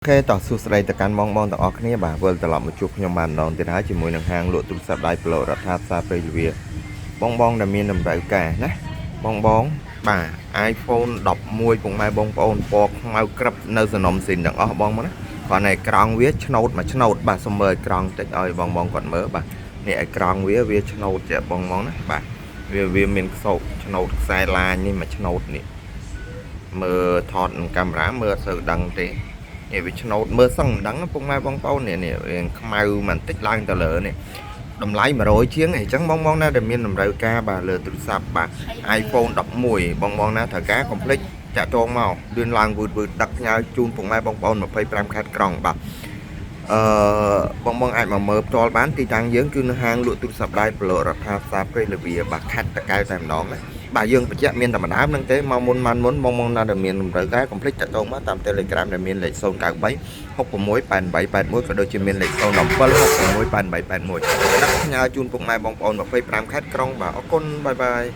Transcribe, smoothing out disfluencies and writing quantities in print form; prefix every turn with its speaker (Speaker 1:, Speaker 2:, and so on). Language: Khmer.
Speaker 1: OK តោះសួស្តីទៅកាន់បងបងទាំងអស់គ្នាបាទវិលត្រឡប់មកជួបខ្ញុំបានម្ដងទៀតហើយជាមួយនឹងហាងលក់ទូរស័ព្ទដៃប្លូរដ្ឋាផ្សារព្រៃលវាបងបងដែលមានតម្រូវការណាបងបងបាទ iPhone 11ពុកម៉ែបងប្អូនពណ៌ខ្មៅក្រឹបនៅសនំស៊ីនទាំងអស់បងមកណាគ្រាន់តែអេក្រង់វាឆ្នោតមួយឆ្នោតបាទសុំមើលអេក្រង់តិចឲ្យបងបងគាត់មើលបាទនេះអេក្រង់វាវាឆ្នោតជាបងបងណាបាទវាវាមានខ្សោកឆ្នោតខ្សែឡាញនេះមួយឆ្នោតនេះមើលថតនឹងកាមេរ៉ាមើលអត់សូវដឹងទេ នេះវាឆ្នោតមើលសឹងមិនដឹងពុកម៉ែបងប្អូននេះនេះវាខ្មៅបន្តិចឡើងទៅលើនេះតម្លៃ100ជាងអញ្ចឹងបងបងណាដែលមានតម្រូវការបាទលើទូរស័ព្ទបាទ iPhone 11បងបងណាត្រូវការកុំភ្លេចតាក់ទងមកលឿនឡើងវឺតវឺតដឹកផ្ញើជូនពុកម៉ែបងប្អូន25ខេត្តក្រុងបាទអឺបងបងអាចមកមើលផ្ទាល់បានទីតាំងយើងគឺនៅហាងលក់ទូរស័ព្ទដៃប្លូរដ្ឋាផ្សារព្រៃលវាបាទខេត្តតាកែវតែម្ដងណាបាទយើងបញ្ជាក់មានតែម្ដងហ្នឹងទេមកមុនបានមុនបងបងណាដែលមានតម្រូវការកុំភ្លេចតាក់ទងមកតាម Telegram ដែលមានលេខ093 66 8881ក៏ដូចជាមានលេខ017 66 8881ដឹកផ្ញើជូនពុកម៉ែបងប្អូន25ខេត្តក្រុងបាទអរគុណ bye bye.